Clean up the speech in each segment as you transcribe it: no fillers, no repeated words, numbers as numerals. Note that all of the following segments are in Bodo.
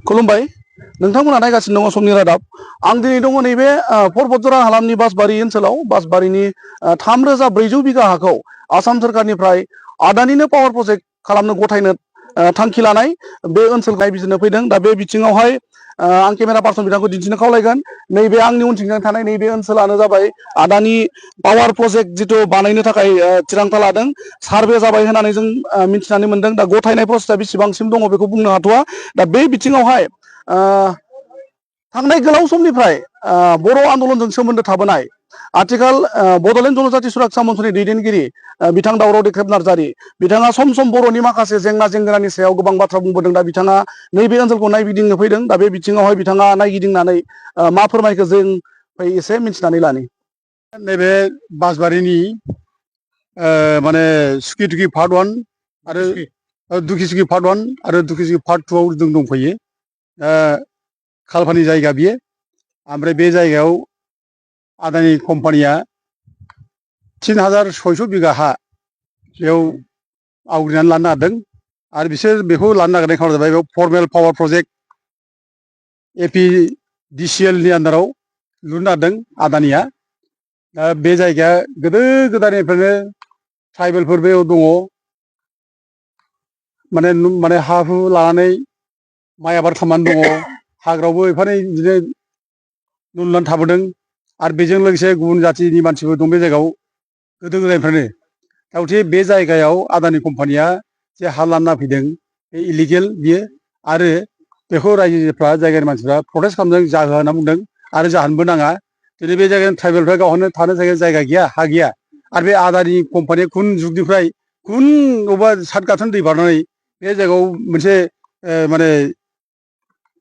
खुलुमबाय नोंथांमोना नायगासिनो दङ समनि रादाब आं दिनै दङ नैबे परबतजरा हालामनि बासबारि ओनसोलाव बासबारिनि 3400 बिगा हाखौ आसाम सोरखारनिफ्राय आदानिनो पावार प्रजेक्ट खालामनो गथायनो थांखि लानाय बे ओनसोल नायबिजिरनो फैदों दा बे बिथिङावहाय आं केमेरा पार्सन बिथांखौ दिन्थिनो खावलायगोन नैबे आंनि उनथिंजों थानाय नैबे ओनसोलानो जाबाय आदानि पावार प्रजेक्ट जिथु बानायनो थाखाय थिरांथा लादों सार्भे जाबाय होननानै जों मिथिनानै मोनदों दा गथायनाय प्रसेसआ बेसेबांसिम दङ बेखौ बुंनो हाथ'वा दा बे बिथिङावहाय थांनाय गोलाव समनिफ्राय बर' आन्दलनजों सोमोन्दो थाबोनाय आथिखाल बड'लेण्ड जनजाति सुरक्षा मन्चनि दैदेनगिरि बिथां दावराव देख्रेब नार्जारि बिथाङा सम सम बर'नि माखासे जेंना जेंगोनानि सायाव गोबां बाथ्रा बुंबोदों दा बिथाङा नैबे ओनसोलखौ नायगिदिंनो फैदों दा बे बिथिङावहाय बिथाङा नायगिदिंनानै मा फोरमायखो जों एसे मिथिनानै लानि नैबे बासबारिनि माने सुखि दुखि पार्ट 1 आरो दुखि सुखि पार्ट 1 आरो दुखि सुखि पार्ट 2 आव जों दंफैयो खालपानि जायगा बियो ओमफ्राय बे जायगायाव आदानि कम्पानिया 3600 बिगा हा बेयाव आवग्रिनानै लानो नागिरदों आरो बिसोर बेखौ लानो नागिरनाय खारना जाबाय बेयाव फर्मेल पावार प्रजेक्ट APDCL नि आन्दाराव लुनो नागिरदों आदानिया बे जायगाया गोदो गोदायनिफ्रायनो ट्राइबेलफोर बेयाव दङ माने हा हु लानानै माइ आबाद खालामनानै दङ हाग्रायावबो एफानै बिदिनो न' लुनानै थाबोदों आरो बेजों लोगोसे गुबुन जाथिनि मानसिफोर दं बे जायगायाव गोदो गोदायनिफ्रायनो दा गथे बे जायगायाव आदानि कम्पानिया जे हा लाना फैदों बे इलिगेल बियो आरो बेखौ रायजोफ्रा जायगानि मानसिफ्रा प्रटेस्ट खालामदों जाहोआ होनना बुंदों आरो जाहोनबो नाङा दिनै बे जायगानि ट्राइबेलफ्रा गावहानो थानो जायगा गैया हा गैया आरो बे आदानि कम्पानिया खुन जुगनिफ्राय खुन अबेबा सात गाथोन दै बारनानै बे जायगायाव मोनसे माने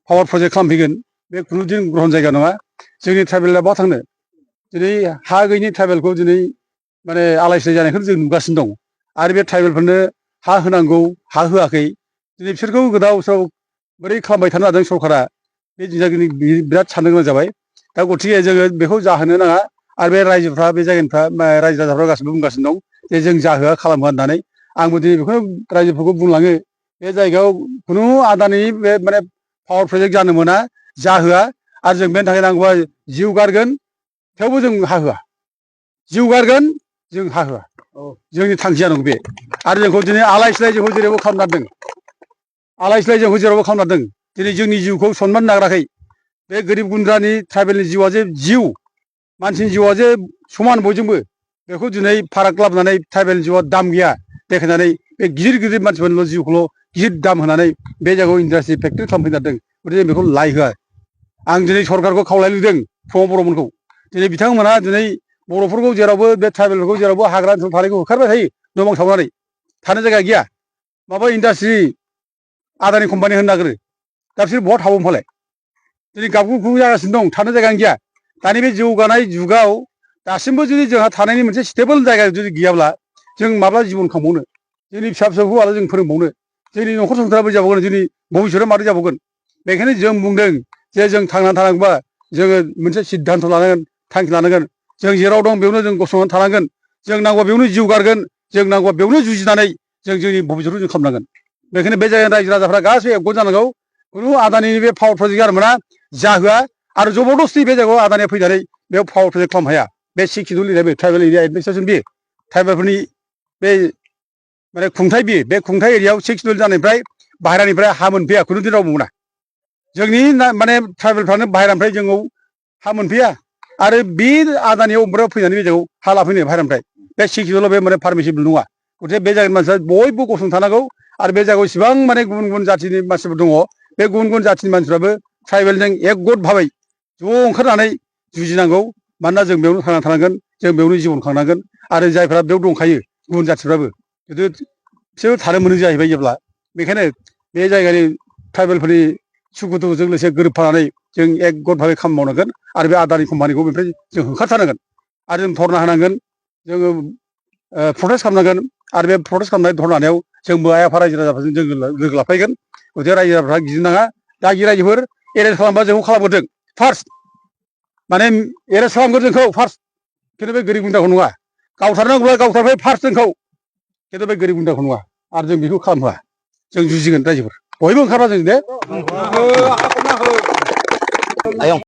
पावार प्रजेक्ट खालामफैगोन बे खुनुदिन ग्रहन जायगा नङा जोंनि ट्राइबेला बहा थांनो दिनै हा गैयिनि ट्राइबेलखौ दिनै माने आलाय सिलाय जानायखौ जों नुगासिनो दं आरो बे ट्राइबेलफोरनो हा होनांगौ हा होआखै दिनै बिसोरखौ गोदाव सोराव बोरै खालामबाय थानो हादों सरकारा बे जोंनि बिराद साननो गोनां जाबाय दा गथिखे जोङो बेखौ जाहोनो नाङा आरो बे रायजोफ्रा बे जायगानिफ्रा रायजो राजाफ्रा गासिबो बुंगासिनो दं जे जों जाहोआ खालामोआ होननानै आंबो दिनै बेखौनो रायजोफोरखौ बुंलाङो बे जायगायाव खुनु आदानि बे माने पावार प्रजेक्ट जानो मोना जाहोआ आरो जों बेनि थाखाय नांगौबा जिउ गारगोन थेवबो जों हा होआ जिउ गारगोन जों हा होआ जोंनि थांखिया नंगौ बे आरो जोंखौ दिनै आलाय सिलाय जोंखौ जेरावबो खालामनारदों आलाय सिलाय जोंखौ जेरावबो खालामनारदों दिनै जोंनि जिउखौ सनमान नागाराखै बे गोरिब गुन्द्रानि ट्राइबेलनि जिउआ जे जिउ मानसिनि जिउआ जे समान बयजोंबो बेखौ दिनै फाराग लाबोनानै ट्राइबेलनि जिउआ दाम गैया देखायनानै बे गिदिर गिदिर मानसिफोरनिल' जिउखौल' गिदिर दाम होनानै बे जायगायाव इन्डास्ट्रि फेक्ट्रि खालामफैनारदों गथिखे जों बेखौ लाय होआ आं दिनै सरकारखौ खावलायलुदों प्रमद बर'मोनखौ दिनै बिथांमोनहा दिनै बर'फोरखौ जेरावबो बे ट्राइबेलफोरखौ जेरावबो हाग्रा ओनसोल थानायखौ होखारबाय थायो न' बां सावनानै थानो जायगा गैया माबा इन्डास्ट्रि आदानि कम्पानि होनो नागिरो दा बिसोर बहा थाबावो होनबालाय दिनै गाबगु खुगु जागासिनो दं थानो जायगायानो गैया दानि बे जौगानाय जुगाव दासिमबो जुदि जोंहा थानायनि मोनसे स्टेबोल जायगा जुदि गैयाब्ला जों माब्ला जिबन खांबावनो जोंनि फिसा फिसौखौ आरो जों फोरोंबावनो जोंनि न'खर संसारा बोरै जाबावगोन जोंनि भबिष्यतआ मारै जाबावगोन बेखायनो जों बुंदों जे जों थांनानै थानांगौबा जोङो मोनसे सिद्धान्त लानांगोन थांखि लानांगोन जों जेराव दं बेयावनो जों गसंनानै थानांगोन जों नांगौबा बेयावनो जिउ गारगोन जों नांगौबा बेयावनो जुजिनानै जों जोंनि भबिष्यतखौ जों खालामनांगोन बेखायनो बे जायगानि रायजो राजाफ्रा गासैबो एकगत जानांगौ खुनु आदानिनि बे पावार प्रजेक्ट जानो मोना जाहोआ आरो जबरदस्ति बे जायगायाव आदानिया फैनानै बेयाव पावार प्रजेक्ट खालामनो हाया बे 6 सिडिउल एरिया बे ट्राइबेल एरिया एडमिनिस्ट्रेसन बे ट्राइबेलफोरनि बे माने खुंथाय बे खुंथाय एरियायाव 6 सिडिउल जानायनिफ्राय बाहेरानिफ्राय हा मोनफैया खुनुदिन रावबो मोना जोंनि माने ट्राइबेलफ्रानो बाहेरानिफ्राय जोंनाव हा मोनफैया आरो बे आदानि अबेबा फैनानै बे जायगायाव हा लाफैनो बाहेरानिफ्राय बे 6 सिडिउलाव बे माने पारमिसिबल नङा गथिखे बे जायगानि मानसिया बयबो गसंना थानांगौ आरो बे जायगायाव इसेबां माने गुबुन गुबुन जाथिनि मानसिफोर दङ बे गुबुन गुबुन जाथिनि मानसिफ्राबो ट्राइबेलजों एकगत भाबै ज' ओंखारनानै जुजिनांगौ मानोना जों बेयावनो थांनानै थानांगोन जों बेयावनो जिबन खांनांगोन आरो जायफ्रा बेयाव दंखायो गुबुन जाथिफ्राबो खिन्थु बिसोर थानो मोनो जाहैबाय जेब्ला बेखायनो बे जायगानि ट्राइबेलफोरनि सुखु दुखुजों लोगोसे गोरोबफानानै जों एकगत भाबै खामानि मावनांगोन आरो बे आदानि कम्पानिखौ बेनिफ्राय जों होखारथारनांगोन आरो जों धरना होनांगोन जोङो प्रटेस्ट खालामनांगोन आरो बे प्रटेस्ट खालामनाय धरना होनायाव जोंबो आइ आफा रायजो राजाफोरजों जों लोगो लाफैगोन गथिखे रायजो राजाफ्रा गिदिंनाङा दागि रायजोफोर एरेस्ट खालामबा जोंखौ खालामग्रोदों फार्स्ट माने एरेस्ट खालामग्रो जोंखौ फार्स्ट खिन्थु बे गोरिब गुन्द्राखौ नङा गावथारनांगौब्ला गावथारबाय फार्स्ट जोंखौ खिन्थु बे गोरिब गुन्द्राखौ नङा आरो जों बेखौ खालामहोआ जों जुजिगोन रायजोफोर बयबो ओंखारा जों दे आयं